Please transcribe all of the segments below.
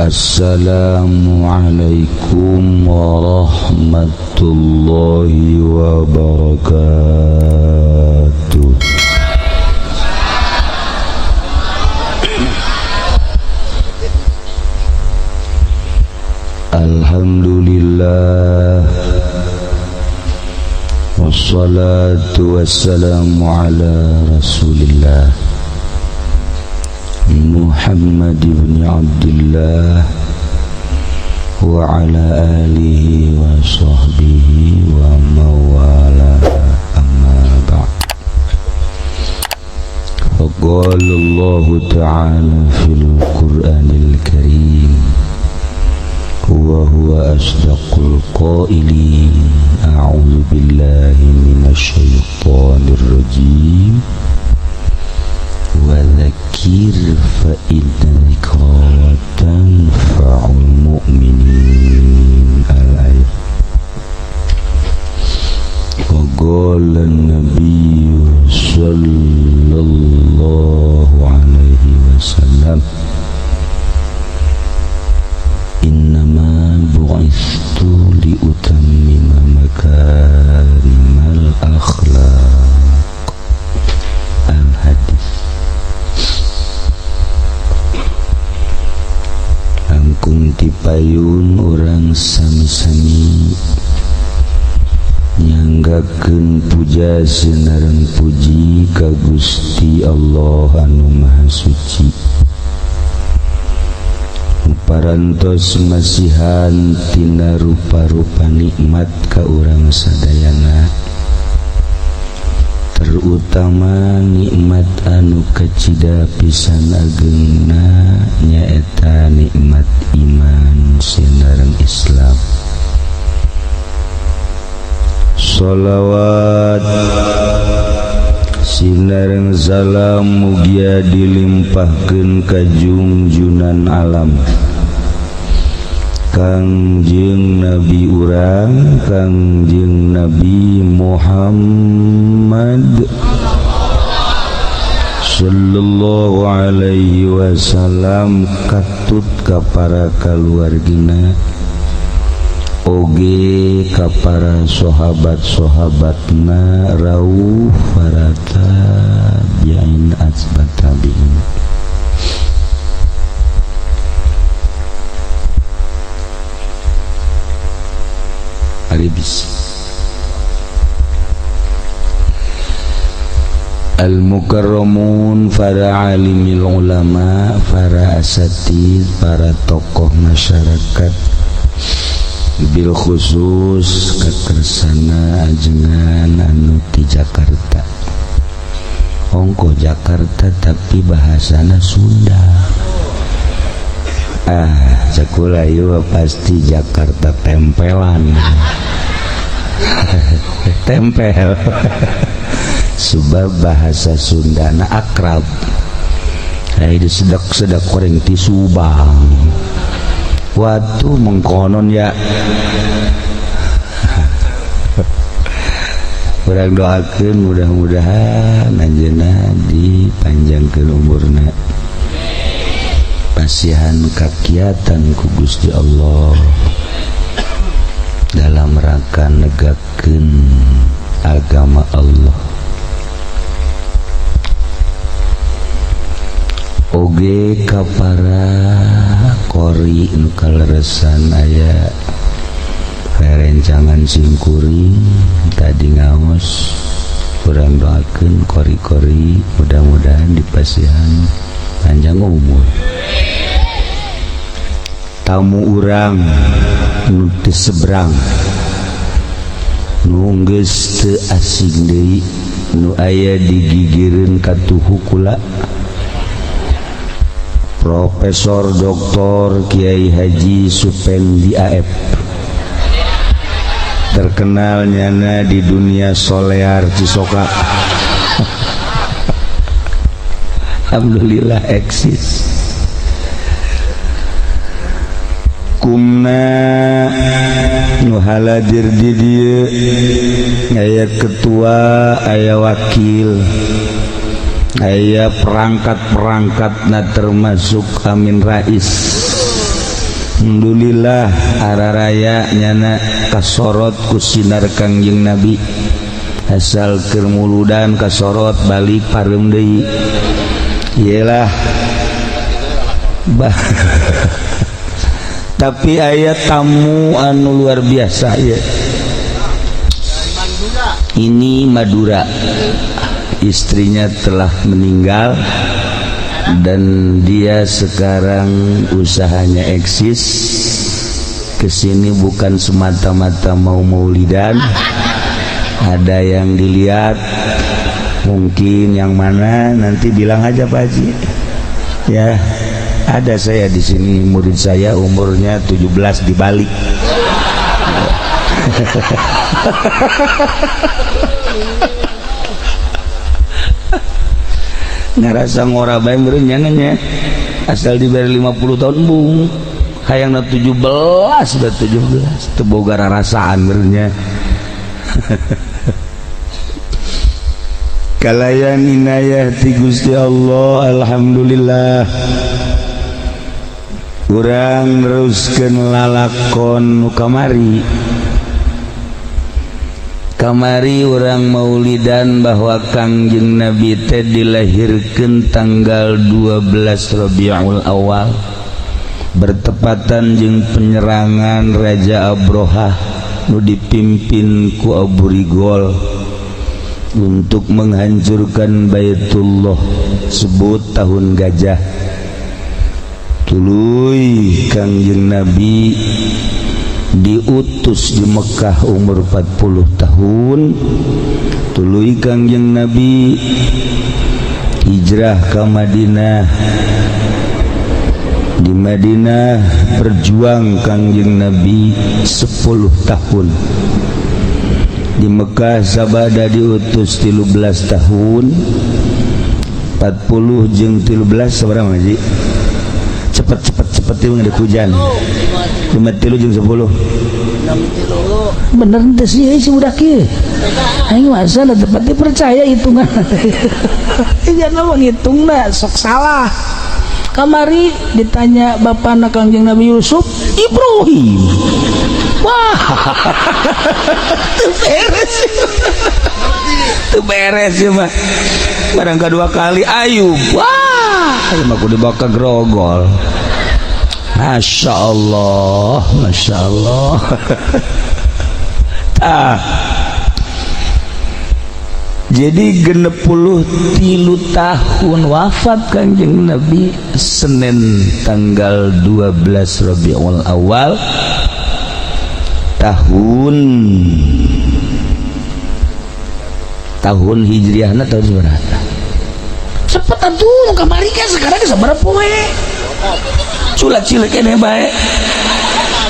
Assalamualaikum warahmatullahi wabarakatuh. Alhamdulillah, wassalatu wassalamu ala rasulillah Muhammad ibn Abdullah wa ala alihi wa sahbihi wa mawala, amma ba'd. Faqala Allah ta'ala fil Qur'anil Karim wa huwa asdaqul qailin. A'udzu billahi minasy syaithanir rajim. Wa dzakir fa inna dzikra tanfa'ul mu'minin. Al-ayat. Wa qala an-nabiy sallallahu alaihi wasallam, innama bu'istu liutammima makarimal akhlaq. Al-hadis. Langkung tipayun urang sami-sami nyanggakeun puja sinareng puji ka Gusti Allah anu Maha Suci. Parantos masihan tina rupa-rupa nikmat ka urang sadayana, terutama nikmat anu kacida pisan agengna nyaeta nikmat iman sinareng Islam. Sholawat sinareng salam mugia dilimpahkeun ka junjunan alam Kangjeng Nabi urang, Kangjeng Nabi Muhammad sallallahu alaihi wasallam, katut ka para kaluargina oge ka para sahabat-sahabatna rauh para tabi'in asbat tabi'in. Aribis. Al-mukarramun, para alimil ulama, para asatid, para tokoh masyarakat, bil khusus kekersana ajengan anu di Jakarta. Ongko Jakarta tapi bahasana Sunda. Ah, cakula ieu pasti Jakarta tempelan. Tempel. Sebab bahasa Sundana akrab. Ai disedak-sedak koreng ti Subang. Watu mengkonon ya. Urang doakeun mudah-mudahan anjeunna dipanjangkeun umurna. Pasihan kakiatan ku Gusti Allah dalam rangka negakeun agama Allah. Oge ka para qori nu kaleresan aya rerencangan simkuring tadi ngaos, urang doakeun kori-kori mudah-mudahan dipasihan panjang umur. Tamu urang nu teu seberang, nu geus teu asing deui, nu aya digigireun katuhu kula, Profesor Dr. Kiai Haji Supendi AF, terkenal nyana di dunia solear Cisoka. Alhamdulillah eksis. Kumna nu haladir di dieu aya ketua, aya wakil, aya perangkat-perangkat na termasuk Amin Rais. Alhamdulillah araraya nyana kasorot ku sinar Kangjeng Nabi, asal keur muludan kasorot balik pareum deui. Iyalah bah, tapi aya tamu anu luar biasa ya. Ini Madura, istrinya telah meninggal dan dia sekarang usahanya eksis. Kesini bukan semata-mata mau maulidan, ada yang dilihat, mungkin yang mana nanti bilang aja, Pak Haji ya. Ada saya di sini, murid saya umurnya 17 di Bali. Ngerasa ngora bae meureun nya, asal diberi 50 tahun bung hayangna 17 ber 17 teu boga rarasaan meureun nya. Kalayan inayah ti Gusti Allah, alhamdulillah urang neruskeun lalakon nu kamari. Kamari urang maulidan bahwa Kangjeng Nabi teh dilahirkeun tanggal 12 Rabiul Awal, bertepatan jeung penyerangan Raja Abrohah nu dipimpin ku Abu Rigol untuk menghancurkan Baitullah, sebut tahun gajah. Tuluy Kangjeng Nabi diutus di Mekah umur 40 tahun. Tuluy Kangjeng Nabi hijrah ke Madinah. Di Madinah berjuang Kangjeng Nabi 10 tahun. Di Mekah sabada diutus 13 tahun. 40 jeung 13 sabaraha, Haji? Cepet cepet cepet ieu ada hujan. 5 tilu jeung 10. Bener teh sih si budak ieu. Aing masa tepat percaya hitungan. Jangan ngitungna sok salah. Kamari ditanya bapana Kangjeng Nabi Yusuf, Ibrahim. Wah, teu beres. Teu beres ya mah. Barang kedua kali Ayub. Wah, ieu mah kudu dibawa ke grogol. Masya Allah, Masya Allah. Ah. Jadi 63 tahun wafat Kangjeng Nabi Senin tanggal 12 Rabiul Awal tahun tahun Hijriahna tahun berapa? Cepet atuh kamari kan sekarang sabaraha poe? Culat cilik keneh bae.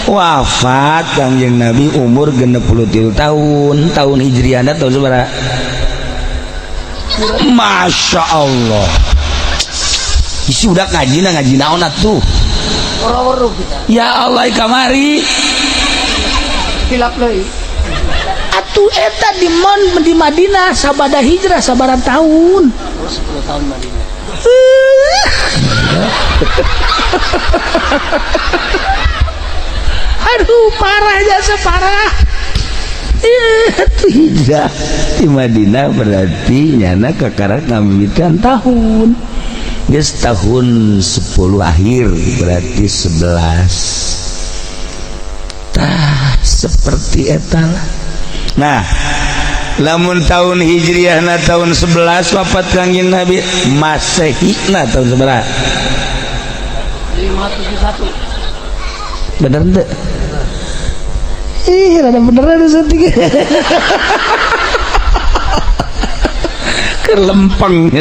Wafat Kangjeng Nabi umur 63 tahun, tahun Hijriahna tahun sabaraha? Masya Allah. Isi udah ngaji na ngaji naon atuh? Ya Allah, kamari. Hilap deui. Atuh eta di mon di Madinah sabada hijrah sabaraha tahun? Oh, 10 tahun Madinah. Aduh, parah jasa parah. Hijrah di Madinah berarti nyana kakarak ngamimitian tahun geus tahun 10 akhir berarti 11. Tah, seperti eta lah. Nah, lamun tahun Hijriah na tahun 11 wafat Kangjeng Nabi, Masehi na tahun seberapa? 571. Bener teu? Ih, rada bener ada satu. Kelempeng.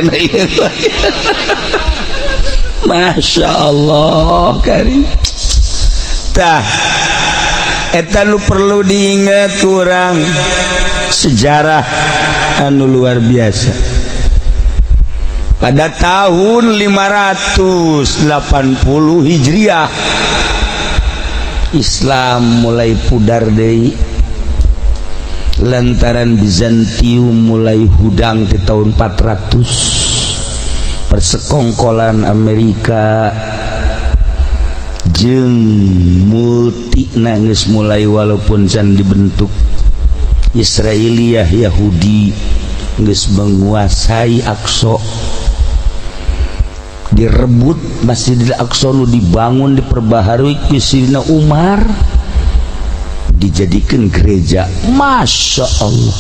Masya Allah karim. Tah, eta lu perlu diingat kurang sejarah anu luar biasa. Pada tahun 580 Hijriah Islam mulai pudar deui lantaran Bizantium mulai hudang di tahun 400, persekongkolan Amerika, Jeung multi geus mulai, walaupun can dibentuk Israiliyah, Yahudi geus menguasai Aqsa. Direbut Masjidil Aqsa nu dibangun, diperbaharui ku Sidina Umar, dijadikan gereja. Masya Allah.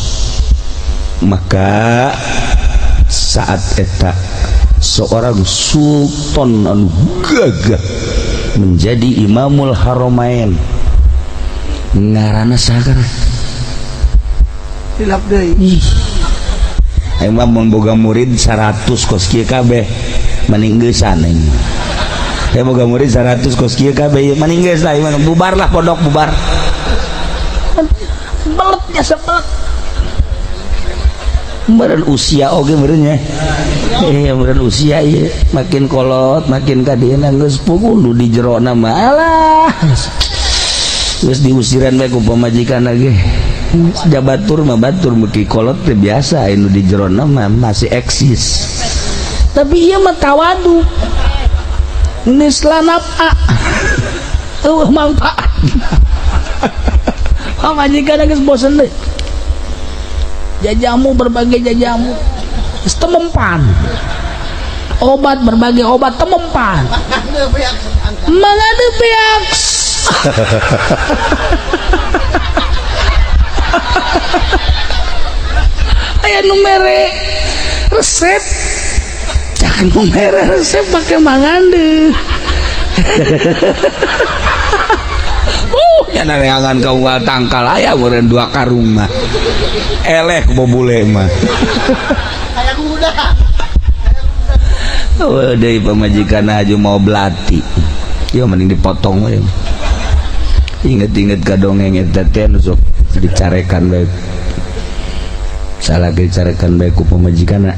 Maka saat eta seorang sultan anu gagah menjadi Imamul Haramain, ngaranna saha? Hilap deui. Ih. Aing mah mun boga murid 100 kos kieu kabeh, mending geusan aing. Saya boga murid 100 kos kieu kabeh, mending geus lah, bubar lah pondok, bubar. Beletnya sebelet. Meureun usia oge meureun nya. Iya, meureun usia ieu makin kolot, makin ka dieu geus puguh nu di jerona mah, alah. Geus diusiran bae ku pamajikan lagi. Jabatur mah batur meuki kolot teh biasa, anu di jerona mah masih eksis. Tapi ieu mah tawadu. Geus lanapa. Eueuh manfaat. Pamajikan geus bosen deh. Jajamu berbagai jajamu. Geus teu mempan. Obat berbagai obat teu mempan. Mangade beak. Aya nu mere resep. Cak nu mere resep pake mangande. Nyana neangan ka unggal tangkal aya meureun dua karung mah. Eleh bobule mah. Aya kuda. Oh, deui pamajikan aju mau belati. Ya mending dipotong we. Inget-inget ka dongeng eta teh nu sok dicarekan bae. Salah dicarekan bae ku pamajikan.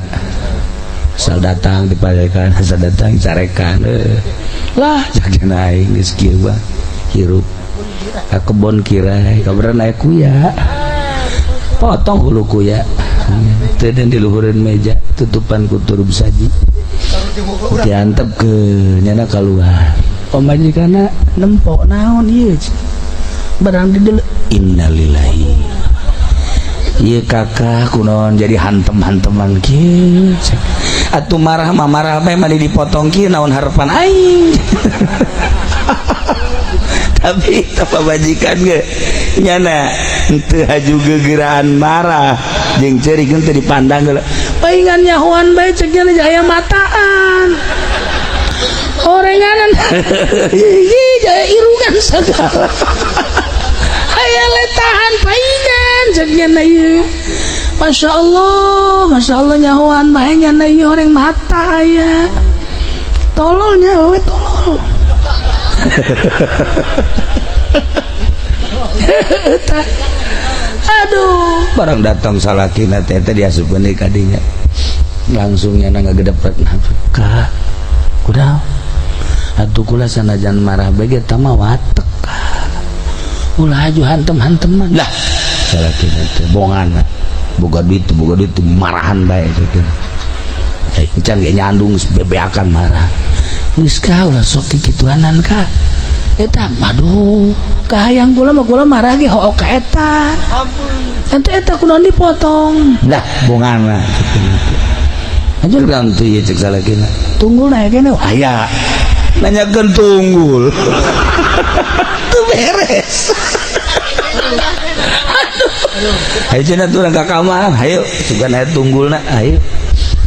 Asal datang diparekan, asal datang carekan. Lah jagana aing geus kieu mah hirup. Ka kebon kirai, kabaran aya kuya. Potong hulu kuya. Teu di luhureun meja, tutupan ku turub saji. Diantep ke nyana keluar. Pamajikanna nempo naon ieu? Barang di deuleu. Innalillahi. Ieu kakak kunaon jadi hantem-hanteman kieu. Atuh marah mah marah bae, mah dipotong kieu naon harapan aing. Tapi teu pamajikan ge nyana henteu haju gegeraan marah jeung ceurik henteu dipandang heula. Paingan nyahoan bae cek nya aya mataan. Orenganan. Ih, jaya irungan segala. Aya letahan paingan cek nya ieu. Masya Allah, Masya Allah, nyahoan bae nya ieu oreng mata aya. Tololnya we tolol. Aduh, barang datang salakina teh teh diasupkeun deui ka dinya. Langsung nyana ngagedepet ka. Kudaon? Atuh kula sanajan marah bae ge tah mah watek. Ulah aju hantem-hanteman. Lah, salakina teh bongan. Boga duit marahan bae teh. Encan ge nyandung bebeakan marah. Geus ka ulah sok kikituanan ka. Eta aduh, kahayang kula mah kula marah ge hook ka eta. Ente eta kunaon dipotong. Lah, bongan lah. Anjir gantu ieu cek salakina. Tunggul nae kene. Aya. Nanyakeun tunggul. Teu beres. Ayo cenah turun ka kamar, ayo sugan aya tunggulna, ayo.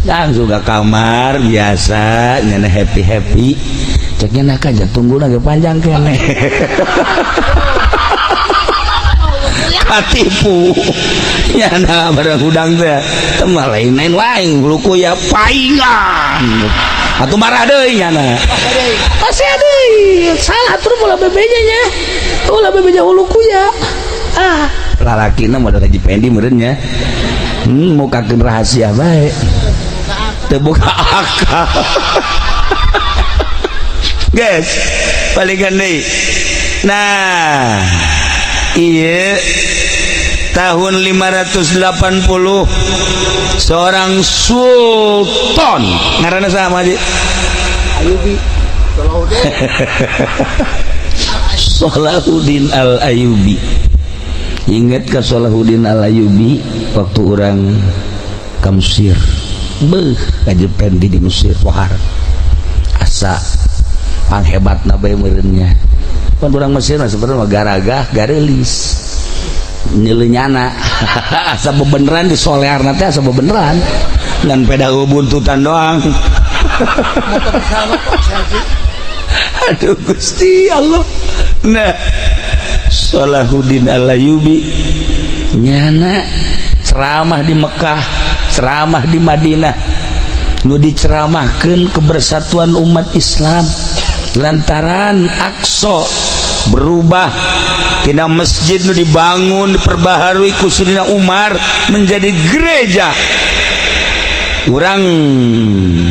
Langsung ke kamar biasa nyana happy-happy. Ceknya nak aja tunggulna ge panjang kene. Katipu. Nyana barang hudang teh teu mah lain-lain wae hulu ya paingan. Atuh marah deui nyana. Masih deui. Salah tur ulah bebeja nya. Ulah bebeja hulu kuya. Ah, lalakina modal haji pendi meureun nya. Mukakeun rahasia bae. Teu buka akal. Guys, balikan deui. Nah, ieu tahun 580 seorang sultan ngaranna saha Haji? Ayubi. Salahuddin Al-Ayyubi. Ingat ke Salahuddin Al-Ayyubi waktu orang ke Mesir, beuh, kajepen di Mesir pohar asa panghebatna bae meureunnya. Pan urang Mesir mah sebenarnya mah garagah garelis nyelenyana, asa bebeneran di solearna teh, asa bebeneran ngan peda buntutan doang. Motor pesawat kok selfie. Aduh, Gusti Allah. Nah, Salahuddin Al-Ayyubi nyana ceramah di Mekah, ceramah di Madinah, nu diceramahkeun kebersatuan umat Islam lantaran Aqsa berubah tina masjid nu dibangun, diperbaharui ku Sayyidina Umar menjadi gereja. Urang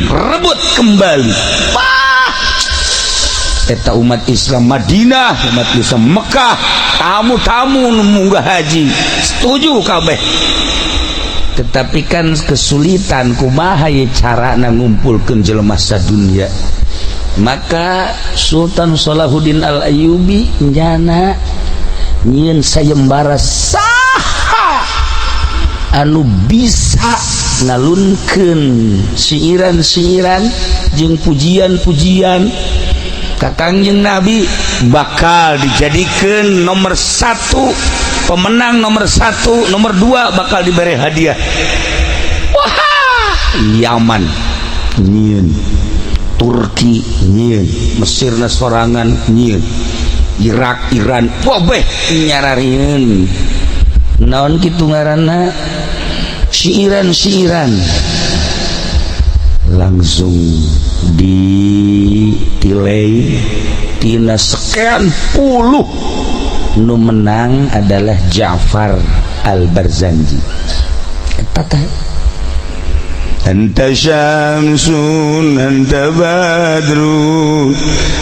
rebut kembali. Wah, eta umat Islam Madinah, umat Islam Mekah, tamu-tamu nu munggah haji setuju kabeh. Tetapi kan kesulitan, kumaha ye carana ngumpulkeun jelema sadunya? Maka Sultan Salahuddin Al Ayyubi nyana nyieun sayembara, saha anu bisa ngalunkeun siiran-siiran jeung pujian-pujian ka Kangjeng Nabi bakal dijadikan nomor satu, pemenang nomor satu, nomor dua bakal diberi hadiah. Wah, Yaman nyieun, Turki nyieun, Mesir sorangan nyieun, Irak, Iran, kabeh nyararieun naon kitu ngaranna, siiran-siiran, langsung ditilai tina sekian puluh, nu menang adalah Ja'far Al-Barzanji. Eta teh. أنت شمس، أنت بدر،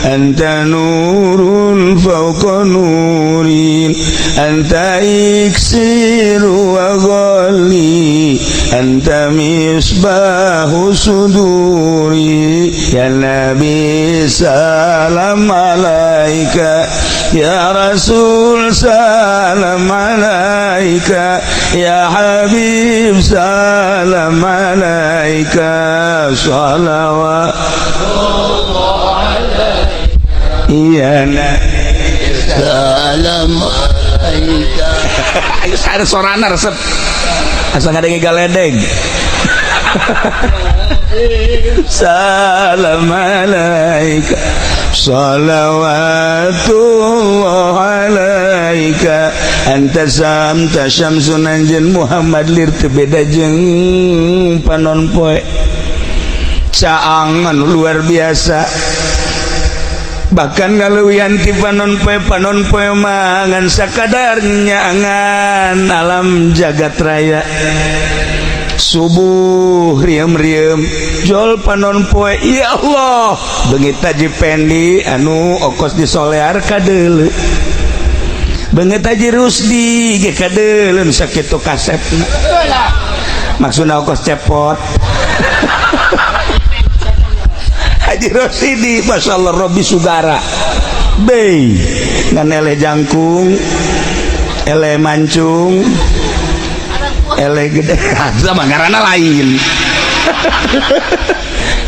أنت نور فوق نور، أنت إكسير وغالي، أنت مصباح صدوري. يا نبي سلام عليك، يا رسول سلام عليك، يا حبيب سلام عليك، صلوات يا نبي. Salam alaika. Ayo, ada sorana resep asa ngadenge galedeg. سلام عليك، صلوات الله عليك، أنت أنت شمس. Anjeun Muhammad lir teu beda jeung panon poe, caang anu luar biasa, bahkan ngaleuwihan ti panon poe. Panon poe mah ngan sakadar nyaangan alam jagat raya, subuh riem-riem jol panon poe. Ya Allah, beungit Haji Pendi anu okos di Solear kadeuleu, beungit Haji Rusdi ge kadeuleu, sakitu kasepna, maksudna okos cepot. Haji Rosidi, Masya Allah, Robi Sugara Bey ngan eleh jangkung, eleh mancung, eleh gede sama ngaranna lain.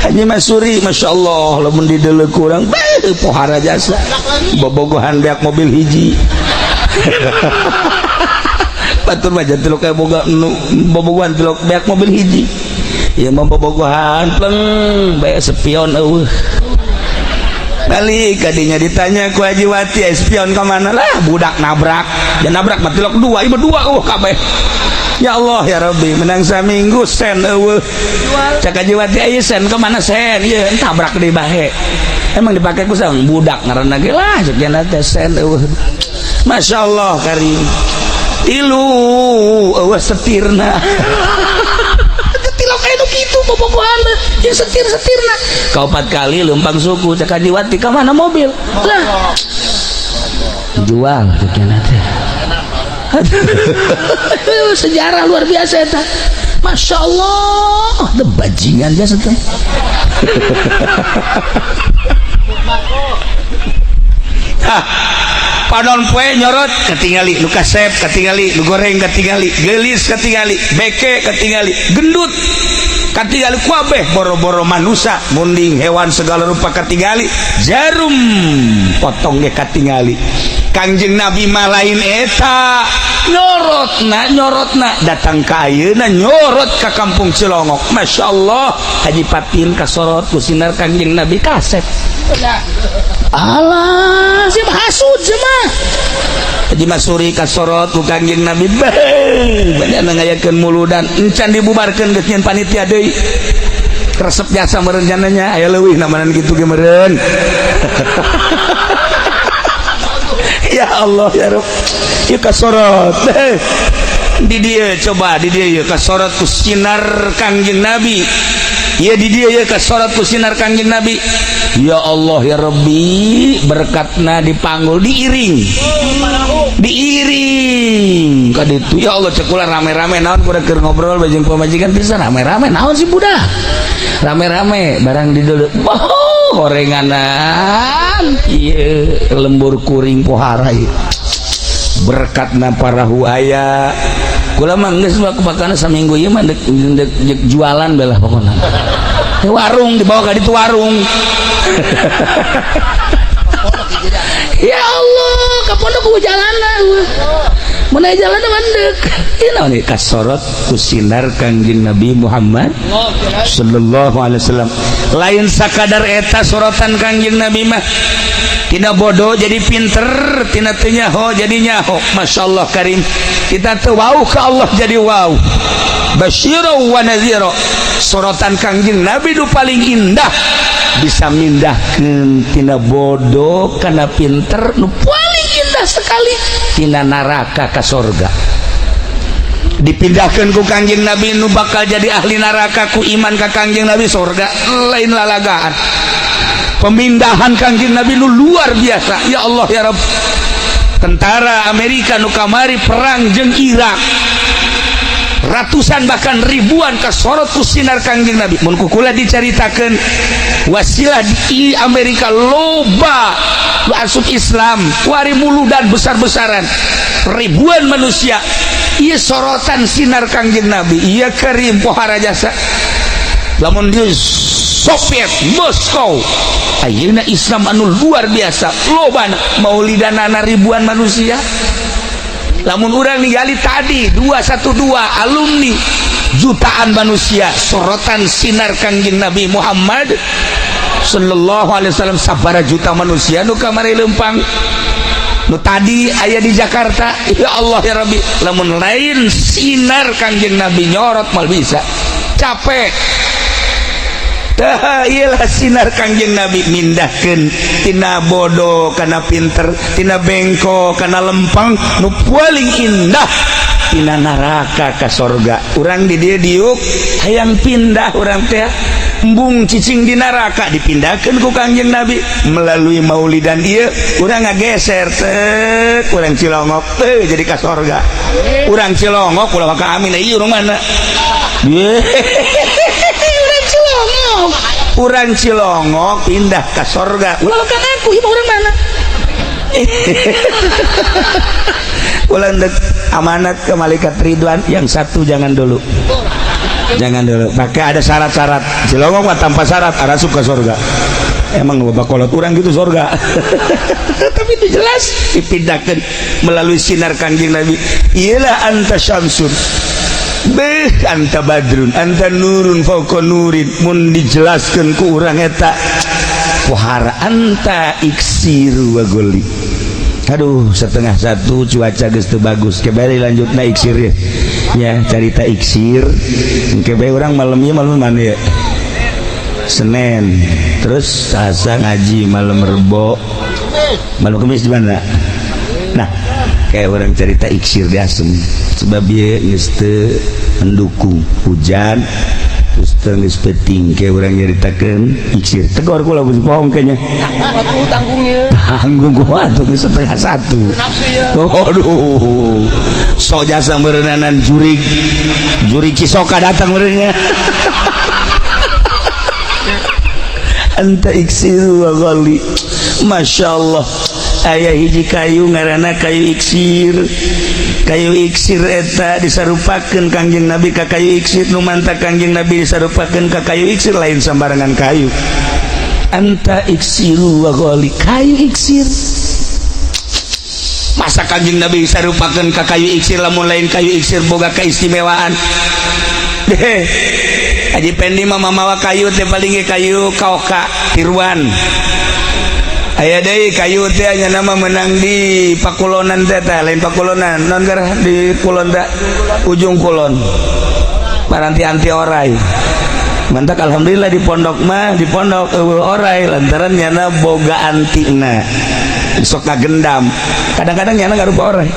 Haji Masuri, Masya Allah, lamun dideuleu kurang beuh pohara jasa, bobogohan beak mobil hiji. Batur mah jangan kayak boga nu bobogohan tilok beak mobil hiji, ieu mah bobogohan pleng bae, spion eueuh. Balik kadinya ditanya ku Haji Wati, "Eh, spion ka mana?" "Lah, budak nabrak." Ya nabrak mah tilok dua, ieu dua eueuh kabeh. Ya Allah ya Rabbi, menang saminggu sen eueuh. Cak Haji Wati, "Aya sen ka mana sen?" "Ieu tabrak di bahe." "Emang dipake ku sang budak ngaranna ge lah," cek teh, "sen eueuh." Masya Allah karim. Tilu eueuh setirna. Tilok aya nu kitu bobogohan jeung setir-setirna. Kaopat kali lempang suku, cek Haji Wati, "Ka mana mobil?" "Lah, jual," cek teh. Sejarah luar biasa eta. Masya Allah, the bajingan jasa teh. Hah, panon poe nyorot katingali nu kasep, katingali nu goreng, katingali geulis, katingali beke, katingali gendut, katingali kabeh boro-boro manusia, munding hewan segala rupa katingali, jarum potong ge katingali. Kangjeng Nabi mah lain eta, nyorotna nyorotna datang ka ayeuna, nyorot ka kampung Cilongok. Masya Allah, Haji Patin kasorot ku sinar Kangjeng Nabi, kasep. Alah, si hasud mah. Haji Masuri kasorot ku Kangjeng Nabi, beuh, banyak ngayakeun muludan encan dibubarkeun, geus nyeun panitia deui. Resep jasa meureun nya, aya leuwih namanan kitu ge meureun. Ya Allah ya Rabb, ieu kasorot di dieu, coba di dieu ieu kasorot ku sinar Kangjeng Nabi. Ieu di dieu ieu kasorot ku sinar Kangjeng Nabi. Ya Allah ya Rabbi, berkatna dipanggul, diiring diiring ka ditu. Ya Allah, cek kula rame-rame naon, kuda keur ngobrol bajeng pamajikan bisa rame-rame naon sih budak rame-rame barang di dulu. Oh, gorenganan ieu lembur kuring pohara ieu berkatna parahu aya. Kula mah geus mah bakana saminggu ieu mah dek jualan belah pokona. Warung dibawa ka ditu warung. Ya Allah, ka pondok ku jalan. Mun aya jalan mandek. Ieu naon ieu kasorot ku sinar Kangjeng Nabi Muhammad sallallahu alaihi wasallam. Lain sakadar eta sorotan Kangjeng Nabi mah, tina bodoh jadi pinter, tina teu nyaho jadi nyaho. Masya Allah karim, kita teu wau ka Allah jadi wau, basyira wa nadhira. Sorotan Kangjeng Nabi nu paling indah bisa mindahkeun tina bodoh kana pinter, nu paling indah sekali tina neraka ka sorga dipindahkan ku Kangjeng Nabi. Nu bakal jadi ahli neraka ku iman ka Kangjeng Nabi sorga. Lain lalagaan, pemindahan Kangjeng Nabi nu luar biasa. Ya Allah ya Rabb, tentara Amerika nu kamari perang jeung Irak ratusan bahkan ribuan kasorot ku sinar Kangjeng Nabi. Mun ku kula dicaritakeun wasilah di Amerika loba nu asup Islam, wari muludan besar-besaran ribuan manusia. Ieu sorotan sinar Kangjeng Nabi. Ieu karim pohara jasa. Lamun di Soviet Moskow ayeuna Islam anu luar biasa loba maulidanana ribuan manusia. Lamun urang ningali tadi 212 alumni jutaan manusia, sorotan sinar Kangjeng Nabi Muhammad sallallahu alaihi wasallam sabara juta manusia nu kamari lempang, nu tadi aya di Jakarta. Ya Allah ya Rabbi, lamun lain sinar Kangjeng Nabi nyorot mal bisa capek. Tah, iyalah sinar Kangjeng Nabi mindahkeun tina bodoh kana pinter, tina bengko kana lempang, nu paling indah tina neraka ka sorga. Urang di dieu diuk hayang pindah urang teh, embung cicing di neraka, dipindahkeun ku Kangjeng Nabi melalui maulidan ieu. Urang ngageser teh, urang Cilongok teh jadi ka sorga. Urang Cilongok ulah ka amin ieu urang mana. Urang Cilongok. Urang Cilongok pindah ke sorga. Ulah ka ngaku ieu mah urang mana. Ulang dek amanat ke malaikat Ridwan yang satu, jangan dulu, jangan dulu, pakai ada syarat-syarat. Cilongok mah tanpa syarat arasup ke sorga. Emang bapak kolot urang gitu sorga. Tapi itu jelas dipindahkan melalui sinar Kangjeng Nabi. Iyalah, anta syamsun. Beh, anta badrun, anta nurun fauqa nurin. Mun dijelaskan ku urang eta pohara, anta iksiru wa goli. Aduh, 12.30, cuaca geus teu bagus. Kebari lanjutna iksir ya, ya carita iksir. Kebe urang malamnya malam mana ya? Senin terus Selasa ngaji, malam Rebo, malam Kemis di mana? Nah, kayak orang cerita iksir di Asem sebab dia geus teu mendukung, hujan terus teu geus peuting. Kayak orang nyeritakeun iksir, tegor kula bohong kayaknya. Waktu tanggungnya. Tanggung gua tuh 12.30. Nafsu ya. Aduh, so jasa merenanan jurig jurig Cisoka datang merenanya. Anta iksiru wa ghali. Masya Allah. Aya hiji kayu ngaranna kayu iksir. Kayu iksir eta disarupakeun Kangjeng Nabi ka kayu iksir. Nu manta Kangjeng Nabi disarupakeun ka kayu iksir lain sambarangan kayu. Anta iksiru wa ghali, kayu iksir. Masa Kangjeng Nabi disarupakeun ka kayu iksir lamun lain kayu iksir boga keistimewaan. Deh, Haji Pendi mah mamawa kayu teh paling ge kayu kaoka tiruan. Aya deui kayu teh nya nama menang di Pakulonan teh, tah lain Pakulonan, non gar di kulon teh, ujung kulon. Paranti anti orai. Mantak alhamdulillah di pondok mah, di pondok eueuh orai lantaran nyana boga antina. Sok ngagendam. Kadang-kadang nyana ngarupa orai.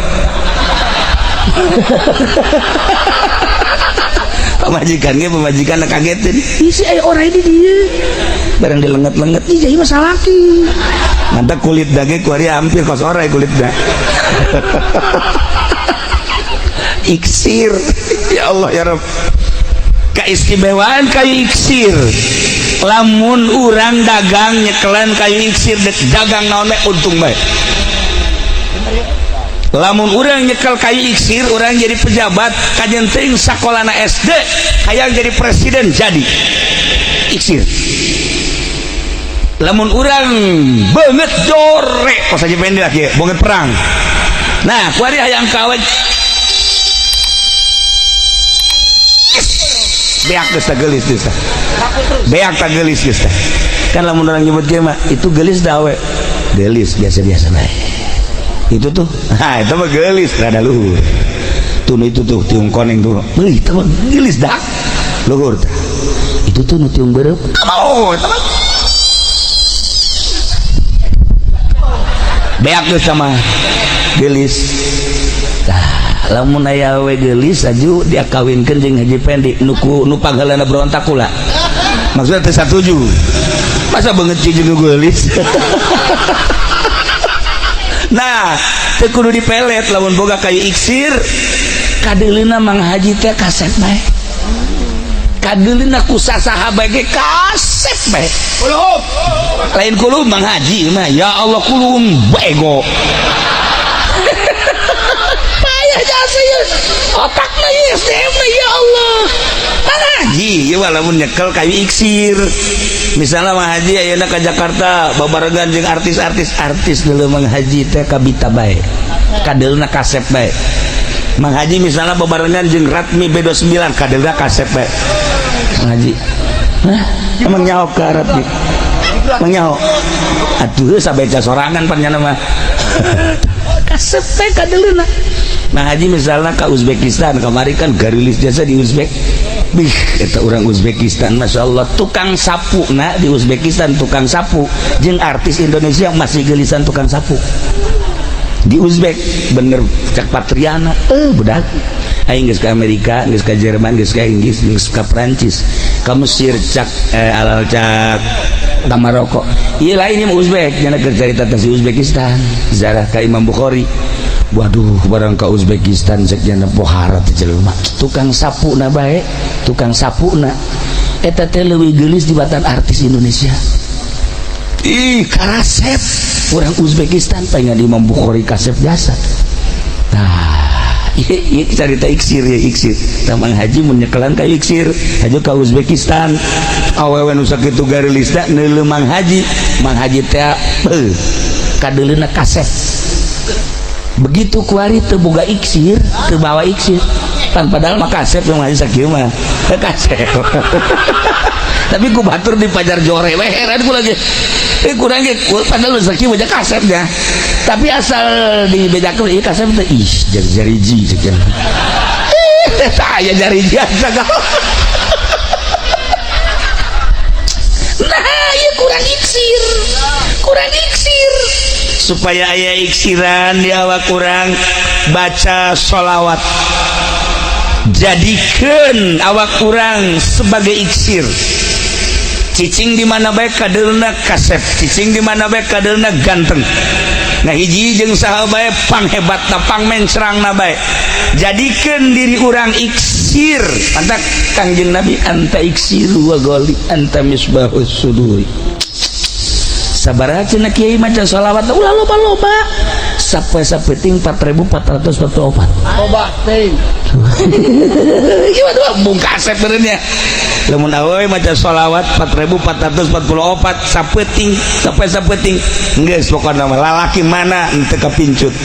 Pamajikan ge pamajikan kagetin. Isi aya orai di dieu. Barang dilenget-lenget. Ih, jadi mah salaki. Mantap kulit daging kuari hampir kos orai kulitnya. Iksir. Ya Allah ya Rabb. Keistimewaan kayu iksir. Lamun urang dagang nyekelan kayu iksir dek dagang naon bae untung bae. Lamun urang nyekel kayu iksir urang jadi pejabat kajen teuing sakolana SD hayang jadi presiden jadi iksir. Lamun urang beungeut jore kos aja pendek lagi beungeut perang. Nah kuari hayang kawe beak geus tah geulis geus tah. Beak tah geulis geus tah. Kan lamun urang nyebut kieu mah itu geulis da awe. Geulis biasa-biasa bae. Itu tuh, nah itu mah geulis rada luhur. Tuh itu tuh tiung koneng tuh. Beuh itu mah geulis dah. Luhur tah. Itu tuh nu tiung beureum. Oh, itu mah beak geus sama geulis. Tah, lamun aya we geulis aju dia kawinkeun jeung Haji Pendi nu ku nu pangheulana berontak kula. Maksudna teu satuju. Masa beungeut jeung geulis. Nah, teu kudu dipelet lamun boga kayu iksir kadeulina Mang Haji teh kasep bae. Kadeulina ku sasaha bae ge kasep bae. Kulum. Lain kulum Mang Haji mah, ya Allah kulum bego. Payah jasa ieu. Otakna ieu SDM na ya Allah. Mang Haji ieu lamun nyekel kayu iksir. Misalnya Mang Haji ayeuna ka Jakarta babarengan jeung artis-artis, artis dulu Mang Haji teh kabita bae. Kadeulna kasep bae. Mang Haji misalnya babarengan jeung Ratmi B29 kadeulna kasep bae. Mang Haji. Hah? Emang nyaho ka Ratmi? Emang nyaho? Atuh sabeca sorangan pan nyana mah. Kasep bae kadeulna. Mang Haji misalnya ke Uzbekistan kamari kan garilis jasa di Uzbek. Bih, eta urang Uzbekistan Masya Allah tukang sapu na di Uzbekistan tukang sapu jeung artis Indonesia masih gelisan tukang sapu di Uzbek bener cak Patriana budak aing geus ka Amerika geus ka Jerman geus ka Inggris geus ka Prancis ka Mesir cak alal cak ka Maroko ieu lain mah Uzbek nya keur carita teh si Uzbekistan zarah ka Imam Bukhari. Waduh barang ka Uzbekistan cek jana pohara teh jelema tukang sapu na bae tukang sapu na eta teh leuwih geulis dibatan artis Indonesia. Ih karasep urang Uzbekistan pengen Imam Bukhari kasep jasa. Tah ieu carita iksir ya iksir. Tah Mang Haji mun nyekelan ka iksir hajo ka Uzbekistan awewe nu sakitu gareulisna neuleuh Mang Haji. Mang Haji teh beuh kadeuleuna kasep. Begitu kuari teu boga iksir, teu bawa iksir. Pan padahal mah kasep yang haji sakieu mah. Kasep. Tapi ku batur di pajar jore we heran ku lagi. Kurang ge padahal sakieu mah kasep nya. Tapi asal dibedakeun ieu kasep teh ih jari-jariji cek. Ih tah aya jariji sagala. Nah, ieu kurang iksir. Kurang iksir. Supaya aya iksiran di awak kurang baca sholawat, jadikan awak kurang sebagai iksir. Cicing di mana bae kadeulna kasep, cicing di mana bae kadeulna ganteng. Nah hiji jeung saha bae panghebatna pangmencrangna bae. Jadikan diri urang iksir. Mantak Kangjeng Nabi anta iksiru wa ghali anta misbahus suduri. Sabaraha cenah kiai maca sholawat? Ulah loba-loba, sapoe sapeting 4444. Loba teuing. Gimana bung kasep benernya lamun awewe maca sholawat 4444 sapeting, sapoe sapeting, geus pokona mah lalaki mana nu teu kapincut,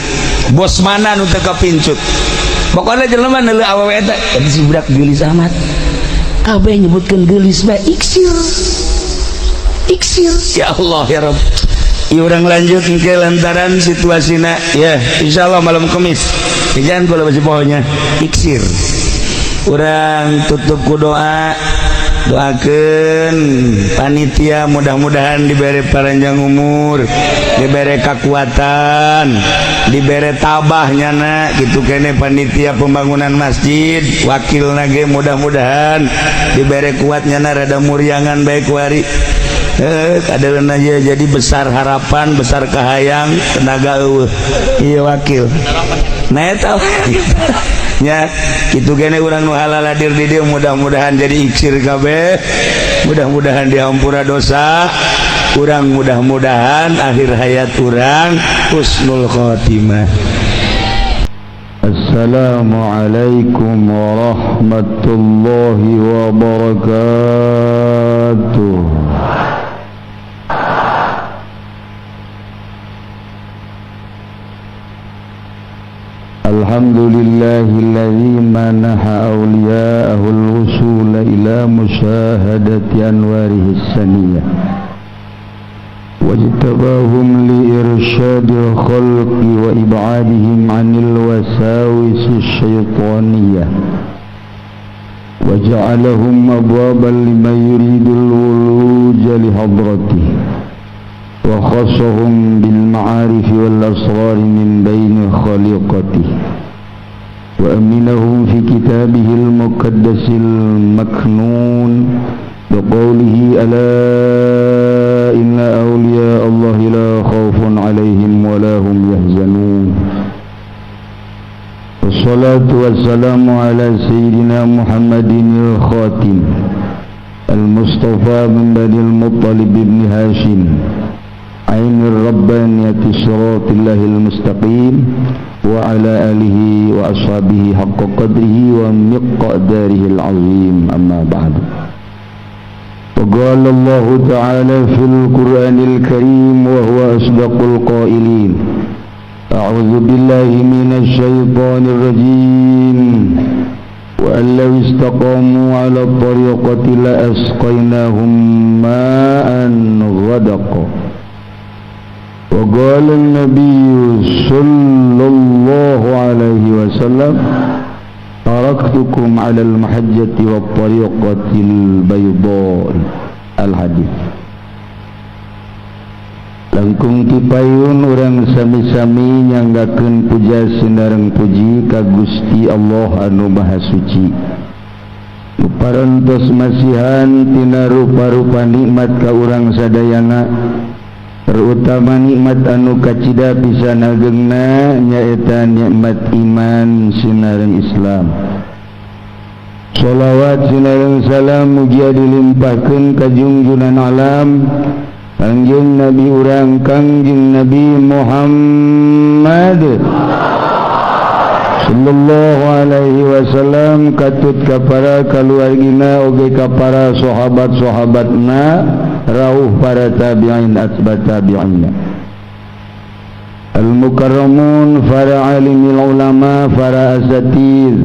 bos mana nu teu kapincut, pokoknya jelema neuleuh awewe eta, eta si budak geulis amat, kabeh nyebutkeun geulis bae, iksir iksir. Ya Allah ya Rabb. Ieu urang lanjut ke lantaran situasina ya, insyaallah malam Kamis jangan kalau masih pokoknya iksir. Urang tutup ku doa, doakan panitia mudah-mudahan diberi panjang umur, diberi kekuatan, diberi tabah nyana gitu kene. Panitia pembangunan masjid, wakil nage mudah-mudahan diberi kuat nyana, rada muriangan baik wari kadeun aja jadi besar harapan, besar kahayang, tenaga eueuh. Iya, wakil nah eta nya kitu kene. Urang nu halal hadir di dieu mudah-mudahan jadi iksir kabeh, mudah-mudahan dihampura dosa urang, mudah-mudahan akhir hayat urang husnul khotimah. Assalamualaikum warahmatullahi wabarakatuh. Alhamdulillahilladzi manaha awliya'ahu al-wusul ila musyahadati anwarihi saniyah wajtabahum li irsyadil khalqi wa ib'adihim 'anil wasawisi syaitaniyah wa ja'alahum abwaban liman yuridul wuluj li hadratihi wa khassahum bil ma'arif wal asrar min baini khaliqatihi wa aminahum fi kitabihil muqaddasil maknun biqawlihi ala inna awliya Allahi la khawfun alaihim wa la hum yahzanun. Wassalatu wassalamu ala sayyidina Muhammadin al-khatim al-mustafa min bani al-Muttalib ibn Hashim ainir rabbaniyati siratal mustaqim wa ala alihi wa ashabihi haqqa qadrihi wa miqdarihi al-azim. Amma ba'du. وقال الله تعالى في القرآن الكريم وهو أصدق القائلين: أعوذ بالله من الشيطان الرجيم، وأن لو استقاموا على الطريقة لأسقيناهم ماء غدقا. وقال النبي صلى الله عليه وسلم: تركتكم على المحجة والطريقة البيضاء. الحديث. Langkung tipayun urang sami-sami nyanggakeun puja sinareng puji ka Gusti Allah anu Maha Suci, nu parantos masihan tina rupa-rupa nikmat ka urang sadayana, terutama nikmat anu kacida pisan agengna nyaeta nikmat iman sinareng Islam. Sholawat sinareng salam mugia dilimpahkeun ka junjunan alam Kangjeng Nabi urang Kangjeng Nabi Muhammad sallallahu alaihi wasallam, katut ka para kaluargina oge ka para sahabat-sahabatna, rauh para tabi'in atba tabi'ina al-mukarramun, para alimil ulama, para asatid,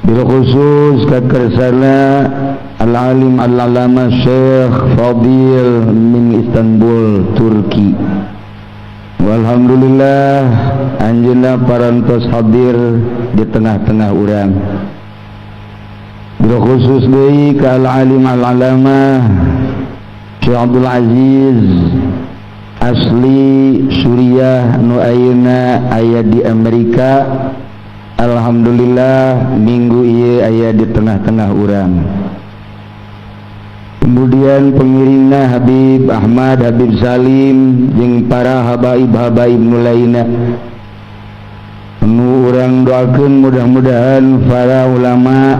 bil khusus kakersana al-alim al-alama Syekh Fadil min Istanbul, Turki. Walhamdulillah anjeunna parantos hadir di tengah-tengah urang. Bil khusus deui ka al-alim al-alama Syekh Abdul Aziz asli Suriah nu ayeuna aya di Amerika. Alhamdulillah minggu ieu aya di tengah-tengah urang. Kemudian pengiringna Habib Ahmad, Habib Salim jeung para habaib-habaib nu lainna. Nu urang doakeun mudah-mudahan para ulama,